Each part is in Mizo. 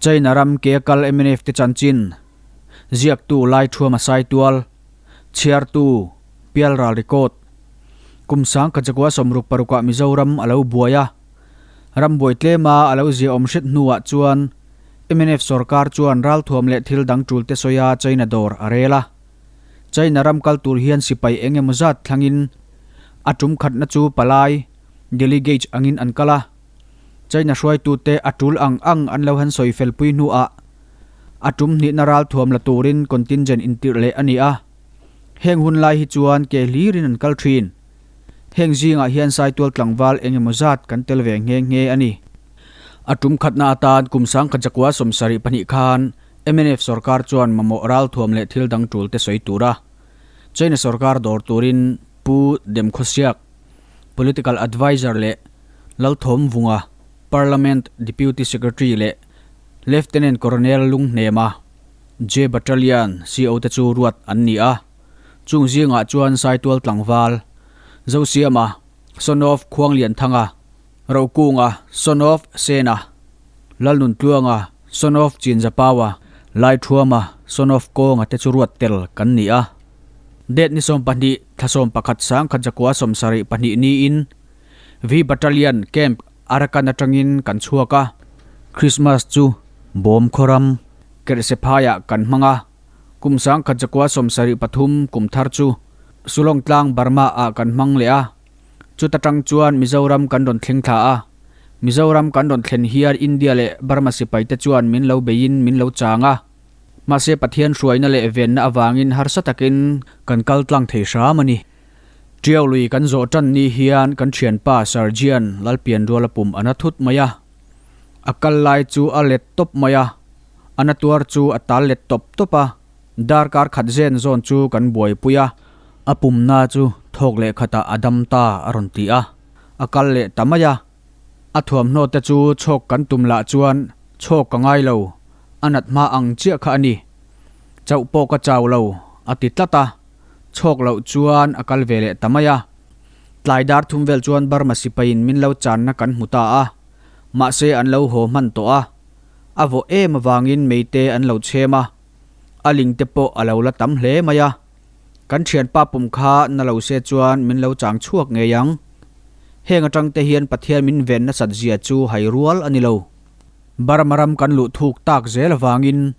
China ram ke kal mnf te chanchin, ziaktu Laithuama Saitual, chhiartu Pialral Record. Kum sang kachakua 66 ah Mizoram a lo buai a, ram buai tlema a lo ziaawm hret hnuah chuan mnf sorkar chuan ralthuam leh thil dang tul te sawia China dawr a rel a. China ram kal tur hian sipai eng emaw zat thlangin a tum khatna chu palai, delegate, angin an kal a. China hruaitute a tul ang ang an lo han sawi fel pui hnuah a tum hnihna ralthuam la turin contingent intirh leh a ni a. Heng hun lai hi chuan ke hlirin an kal thin. Heng zingah hian Saitual tlangval eng emaw zat kan tel ve nghe nghe a ni. A tum khatna atan kum sangkhajakua 72 khan mnf sorkar chuan mamawh ralthuam leh thil dang tul te sawi tura China sorkar dawr turin Pu Demkhawsiak, Political Adviser leh Lalthawm Vunga, Parliament Deputy Secretary leh Lieutenant Colonel Lunghnema, J Battalion CO te chu ruat an ni a. Chung zingah chuan Saitual tlangval, Zosiama, son of Khuanglianthanga, Rokunga, son of Sena, Lalnuntluanga, son of Chinzapaua, Laithuama, son of Kawnga te chu ruat tel kan ni a. Date ni 20 thla 11 1972 niin V Battalion Camp Arakan atangin kan chhuak a. Christmas chu bawm khawram Kerhsephaiah kan hmang a. Kum 1973 kum thar chu Sulawng tlang Burma ah kan hmang leh a. Chuta tang chuan Mizoram kan rawn thleng thla a. Mizoram kan rawn thlen hian India leh Burma sipai te chuan min lo beiin min lo chang a. Mahse Pathian hruaina leh venna avangin harsa takin kan kal tlang thei hram a ni. Tiau lui kan zawh tan ni hian kan thianpa Sergeant Lalpianruala pum a na thut mai a. A kal lai chu a let tawp mai a, a na tuar chu a tal let tawp tawp a. Darkar khat zen zawn chu kan buaipui a, a pumna chu thawk leh khatah a dam ta a rawn ti a, a kal leh ta mai a. A thuamhnaw te chu chhawk kan tum lah chuan chhawk ka ngai lo, a nat hma ang chiah kha a ni. Chauh pawh ka chau lo, a ti tlat a, chhawk loh chuan a kal ve leh ta mai a. Tlai dar thum vel chuan Burma sipaiin min lo channa kan hmu ta a, mahse an lo haw hman tawh a. A vawh em avangin meite an lo chhem a, a ling te pawh a lo la tam hle mai a. Kan thianpa pum kha na lo se chuan min lo chang chhuak ngei ang. Heng atang te hian Pathian min ven nasat zia chu hai rual a ni lo. Burma ram kan luh thuk tak zel avangin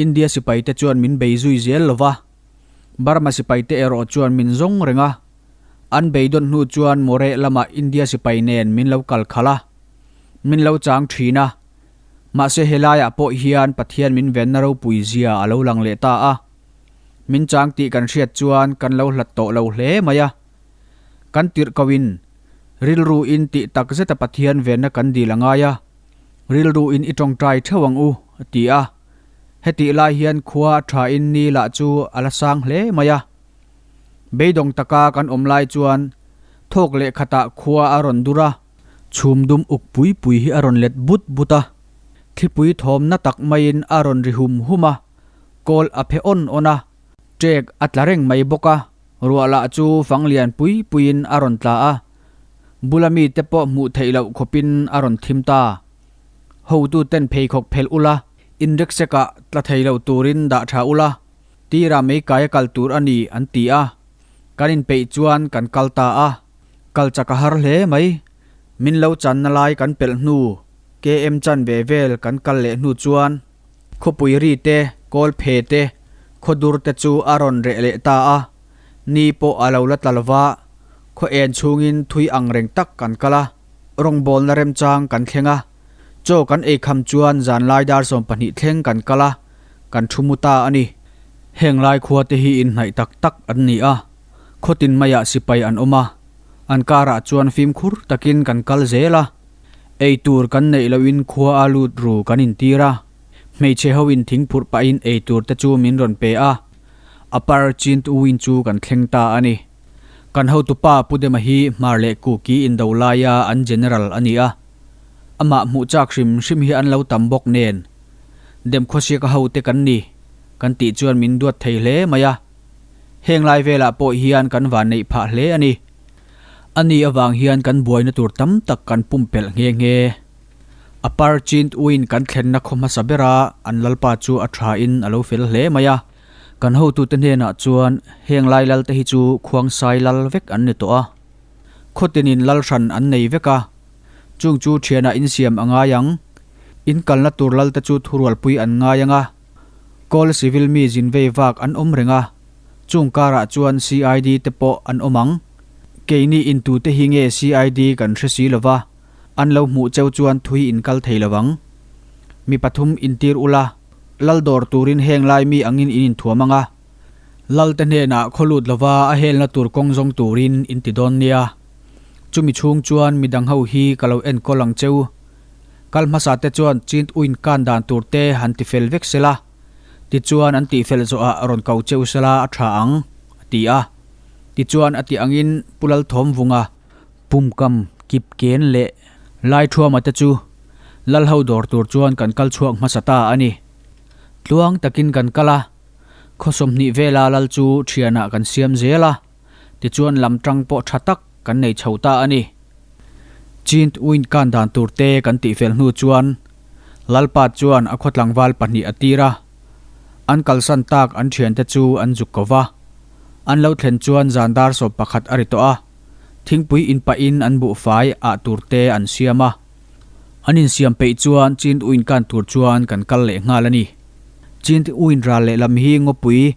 India sipai te chuan min bei zui zel lo va. Burma sipai te erawh chuan min zawng reng a. An beidawn hnu chuan Moreh lamah India sipai nen min lo kal khalh a. Min lo chang thin a. Mahse helaiah pawh hian Pathian min venna ropui zia a lo lang leh ta a. Min chang tih kan hriat chuan kan lo hlat tawh lo hle mai a. Kan tirh ko in rilru in tih tak zeta Pathian venna kan dil a ngai a, rilru in i tawngtai theuh ang u, a ti a. Hetih lai hian khua a tha in ni lah chu a la sang hle mai a. Beidawng taka kan awm lai chuan thawk leh khatah khua a rawn dur a. Chhum dum uk pui pui hi a rawn let but but a, thlipui thawmna tak maiin a rawn ri hum hum a. Kawl a phe awn awn a, ṭek a tla reng mai bawk a, ruah lah chu fang lian pui puiin a rawn tla a, bula mite pawh hmuh theih loh khawpin a rawn thim ta. Hotuten pheikhawk phelh ula, inriksekah tla thei lo turin dah tha ula, tirah meikai a kal tur a ni an ti a, kan inpeih chuan kan kal ta a, kal chak a har hle mai. Min lo channa lai kan pelh hnu, KM chan ve vel kan kal leh hnu chuan, Khawpui ri te, kawl phe te, khawdur te chu a rawn reh leh ta a, ni pawh a lo la tla lova, khaw en chhungin thui ang reng tak kan kal a, rawngbawlna remchang kan thleng a, chaw kan ei kham chuan zanlai dar 12 thleng kan kal a, kan thu mu ta a ni. Heng lai khua te hi inhnaih tak tak an ni a, khawtin maiah sipai an awm a, an karah chuan fimkhur takin kan kal zel a. Ei tur kan neih lohin khua a lut ru kan intir a, hmeichhe ho in thing phurh pahin ei tur te chu min rawn pe a, a par chin tuin chu kan thleng ta a ni. Kan hotupa Pu Dema hi Hmar leh Kuki indo laia an General a ni a, amah hmuh chak hrim hrim hi an lo tam bawk nen Demkhawsiaka ho te kan ni kan tih chuan min duat thei hle mai a, heng lai velah pawh hian kan vanneih phah hle a ni. A ni avang hian kan buaina tur tam tak kan pumpelh nghe nghe. A par chint uin kan thlenna khaw hmasa bera an lalpa chu a thain a lo fel hle mai a. Kan hotute hnenah chuan heng lai lalte hi chu khuangsai lal vek an ni tawh a. Khawtinin lal hran an nei vek a, chung chu thianah insiam a ngai ang. In kalna tur lalte chu thurualpui an ngai ang a. Kawl civil mi zin vei vak an awm reng a, chung karah chuan CID te pawh an awm ang. Keini intute hi nge CID kan hre si lova, an lo hmuh cheu chuan thui in kal thei lovang. Mi pathum intir ula, lal dawr turin heng lai mi angin in inthuam ang a. Lalte hnenah khaw lut lova a helna tur kawng zawng turin in ti dawn nia. Chumi chhung chuan midang ho hi ka lo enkawl ang cheu. Kal hmasa te chuan chint uin kan dan tur te han ti fel vek sela, tichuan an tih fel zawhah rawn ko cheu sela a tha ang, a ti a. Tichuan a tih angin Pu Lalthawmvunga, Pumkam, Kipken leh Laithuama te chu Lalho dawr tur chuan kan kal chhuak hmasa ta a ni. Tluang takin kan kal a, khaw 20 vela lal chu thianah kan siam zel a, tichuan lam tang pawh tha tak kan nei chho ta a ni. Chint uin kan dan tur te kan tih fel hnu chuan Lalpa chuan a khaw tlangval pahnih a tir a, an kalsan tak an thiante chu an zuk ko va. An lo thlen chuan zan dar 11 a ri tawh a, thingpui in pahin an buhfai ah tur te an siam a. An insiam peih chuan Chint uin kan tur chuan kan kal leh nghal a ni. Chint uin ral lehlam hi ngawpui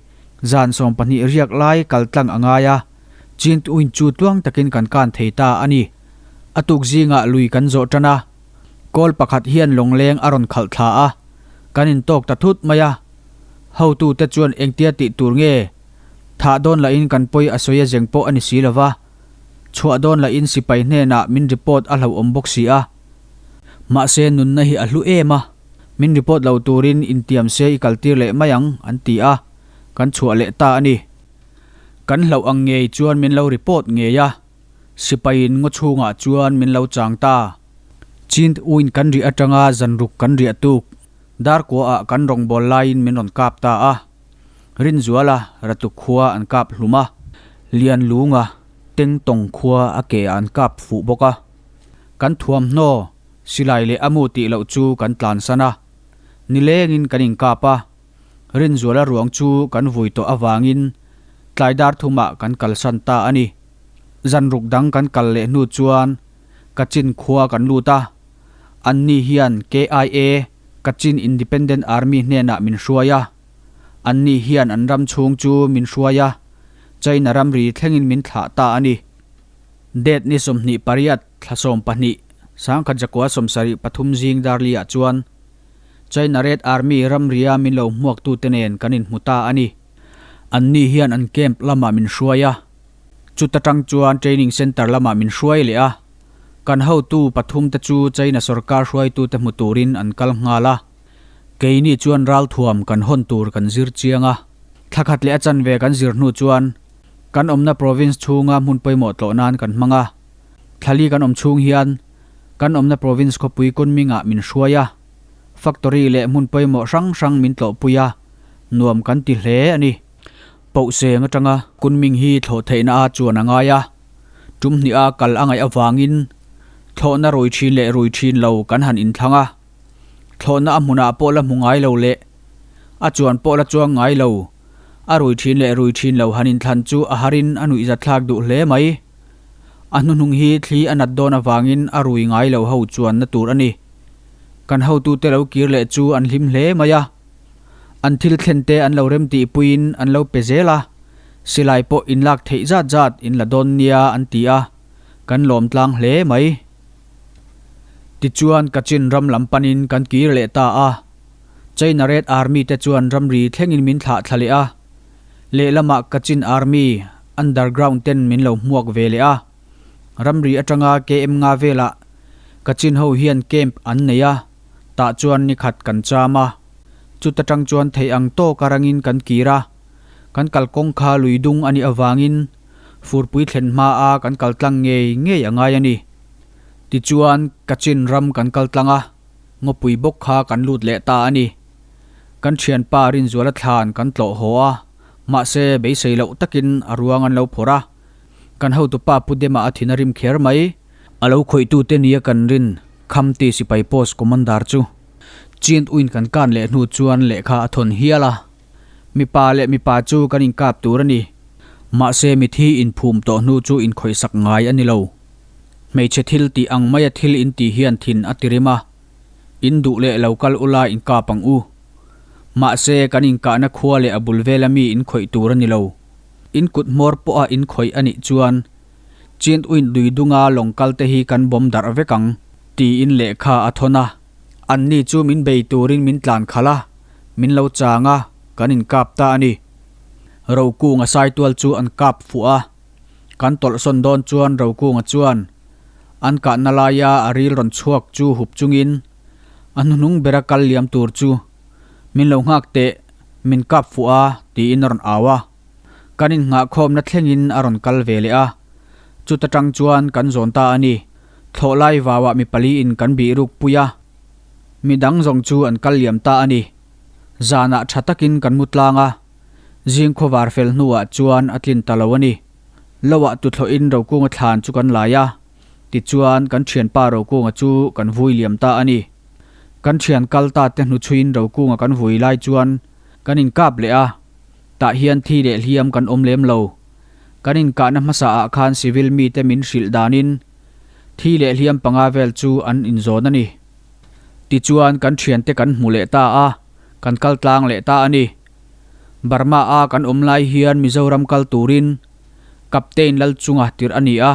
zan 20 riak lai kal tlang a ngai a, Chint uin chu tluang takin kan kan thei ta a ni. A tuk zingah lui kan zawh tan a, kawl pakhat hian lawngleng a rawn khalh thla a, kan intawk ta thut mai a. Hotute chuan engtia tih tur nge? Thah dawn lahin kan pawi a sawi a zeng pawh a ni si lova, chhuah dawn lahin sipai hnenah min report a hlauhawm bawk si a. Mahse nunna hi a hlu em a, min report lo turin intiam se i kaltir leh mai ang an ti a, kan chhuah leh ta a ni. Kan hlauh ang ngei chuan min lo report ngei a, sipaiin ngaw chhungah chuan min lo chang ta. Chint uin kan riah atanga zanruk kan riah tuk, darkuaah kan rawngbâwl laiin min rawn kap ta a. Rinzuala Ratuk khua an kap hlum a, Lianlunga Tengtawng khua a ke an kap fuh bawk a. Kan thuamhnaw, silai leh a mu tih loh chu kan tlansan a, nilengin kan inkap a. Rinzuala ruang chu kan vui tawh avangin tlai dar thumah kan kalsan ta a ni. Zanruk dang kan kal leh hnu chuan Kachin khua kan lut a, anni hian KIA, Kachin Independent Army hnenah min hruai a. Anni hian an ram chhung chu min hruai a, China ramri thlengin min thlah ta a ni. Date ni 28 thla 12, 1973 zing darliah chuan China Red Army ramria min lo hmuaktute nen kan inhmu ta a ni. Anni hian an camp lamah min hruai a, chuta tang chuan training centre lamah min hruai leh a. Kan hotu pathumte chu China sorkar hruaitute hmu turin an kal nghal a. Keini chuan ralthuam kan hawn tur kan zir chiang a. Thla khat leh a chanve kan zir hnu chuan kan awmna province chhunga hmun pawimawh tlawh nan kan hmang a. Thlali kan awm chhung hian kan awmna province khawpui Kunming-ah min hruai a. Factory leh hmun pawimawh hrang hrang min tlawhpui a, nuam kan ti hle a ni. Pohseng atanga Kunming hi thlawh theihna a chuan a ngai a, tum hnih a kal a ngaih avangin thlawhna rui thin leh rui thin lo kan han inthlang a. Thlawhna a hmunah pawh la hmu ngai lo leh a chuan pawh la chuang ngai lo, a rui thin leh rui thin lo han inthlan chu a harin a nuihzatthlak duh hle mai. A hnuhnung hi thli a nat dawn avangin a rui ngai lo ho chuanna tur a ni. Kan hotute lo kir leh chu an hlim hle mai a, an thil thlen te an lo rem tih puiin an lo pe zel a, silai pawh in lak theih zat zat in la dawn nia an ti a, kan lawm tlang hle mai. Tichuan Kachin ram lam panin kan kir leh ta a, China Red Army te chuan ramri thlengin min thlah thla leh a, lehlamah Kachin Army underground ten min lo hmuak ve leh a. Ramri atanga KM nga velah Kachin ho hian camp an nei a, tah chuan ni khat kan cham a. Chuta tang chuan theih ang tawk a rangin kan kir a, kan kalkawng kha lui dung a nih avangin furpui thlen hma a kan kal tlang ngei ngei a ngai a ni. Tichuan Kachin ram kan kal tlang a, ngawpui bawk kha kan lut leh ta a ni. Kan thianpa Rinzuala thlan kan tlawh haw a, mahse beisei loh takin a ruang an lo phawrh a. Kan hotupa Pu Dema a thin a rim kher mai. A lo khawihtute nia kan rin. Khamti sipai post commander chu Chin uin kan kan leh hnu chuan lehkha a thawn hial a. Mipa leh mipa chu kan inkap tur a ni. Mahse mithi inphum tawh hnu chu inkhawihsak ngai a ni lo. Hmeichhe thil tih ang maia thil intih hian thin a ti rim a. In duh leh lo kal ula inkap ang u. Mahse kan inkahna khua leh a bul vela mi inkhawih tur a ni lo. In kut hmawr pawha inkhawih a nih chuan Chin uin lui dunga lawng kal te hi kan bawm darh vek ang, tiin lehkha a thawn a. Anni chu min bei turin min tlan khalh a, min lo chang a, kan inkap ta a ni. Rokunga saitual chu an kap fuh a, kan tawlhsawn dawn chuan Rokunga chuan an kahna laia a ril rawn chhuak chu hup chungin a hnuhnung bera kal liam tur chu min lo nghak teh, min kap fuh a, tiin a rawn au a. Kan innghahkhawmna thlengin a rawn kal ve leh a, chuta tang chuan kan zawn ta a ni. Thlawh lai vauah mi paliin kan bih ruk pui a, mi dang zawng chu an kal liam ta a ni. Zanah tha takin kan mu tlang a, zing khawvar fel hnuah chuan a tlin ta lo a ni. Loah tuthlawhin Rokunga thlan chu kan lai a, tichuan kan thianpa Rokunga chu kan vui liam ta a ni. Kan thian kal ta te hnuchhuiin Rokunga kan vui lai chuan kan inkap leh a. Tah hian thi leh hliam kan awm lem lo. Kan inkahna hmasa ah khan civil mite min hrilh danin thi leh hliam panga vel chu an inzawn a ni. Tichuan kan thiante kan hmu leh ta a, kan kal tlang leh ta a ni. Burma a kan awm lai hian Mizoram kal turin Captain Lalchunga tirh a ni a,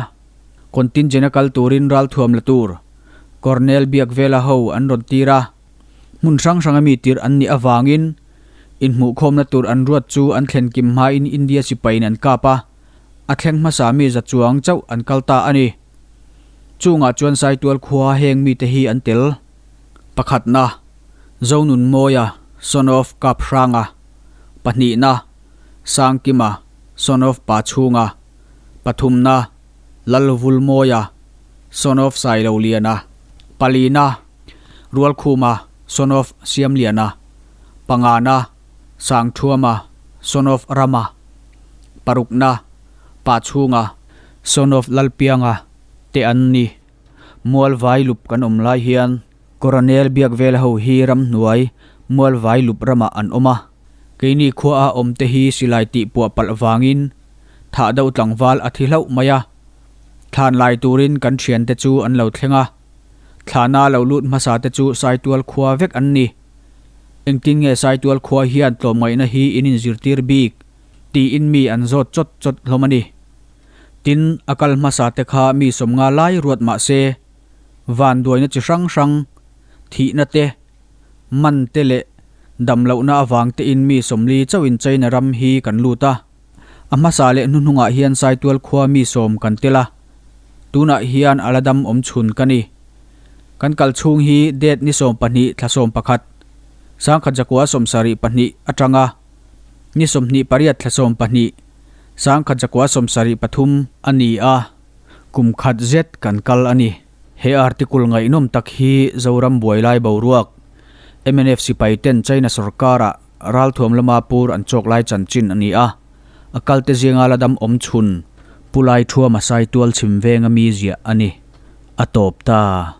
contingent a kal turin ralthuam la tur Colonel Biakvela ho an rawn tir a. Hmun hrang hranga mi tirh an nih avangin inhmuhkhawmna tur an ruat chu an thlen kim hmain India sipaiin an kap a, a thleng hmasa mi za chuang chauh an kal ta a ni. Chungah chuan Saitual khua heng mite hi an tel. Pakhatna, Zonunmawia, son of Kaphranga. Pahnihna, Sangkima, son of Pachhunga. Pathumna, Lalvulmawia, son of Sailoliana. Palina, Rualkhuma, son of Siamliana, Pangana, Sangthuama, son of Rama, Parukna, Pachhunga, son of Lalpianga te an ni. Mualvai lup kan awm lai hian Koranel Biakvela ho hi ramhnuai Mualvai lup ramah an awm a. Keini khuaa awm te hi silai tih puah palh vangin thah deuh tlangval a thi hlauh mai a. Thlan lai turin kan thiante chu an lo thleng a. Thlana lo lut hmasa te chu Saitual khua vek an ni. Engtin nge Saitual khua hian tlawmngaihna hi in inzirtir bik? tiin mi an zawt chawt chawt hlawm a ni. Tin, a kal hmasa te kha mi sawmnga lai ruat mah se, vanduaina chi hrang hrang, thihna te, man te leh damlohna avang tein mi sawmli chauhin China ram hi kan lut a. A hmasa leh hnuhnungah hian Saitual khua mi sawm kan tel a, tunah hian a la dam awm chhun ka ni. Kan kal chhung hi date ni 12 thla 11, sangkhat zakua 72 atanga ni 28 thla 12, sangkhat zakua 73 a ni a, kum khat zet kan kal a ni. He article ngaihnawm tak hi Zoram buai lai boruak, mnf sipai ten China sorkara Ralthuam lama pur an chawk lai chanchin a ni a, a kalte zinga la dam awm chhun Pu Laithuama Saitual chhim venga mi ziah a ni. A tawp ta.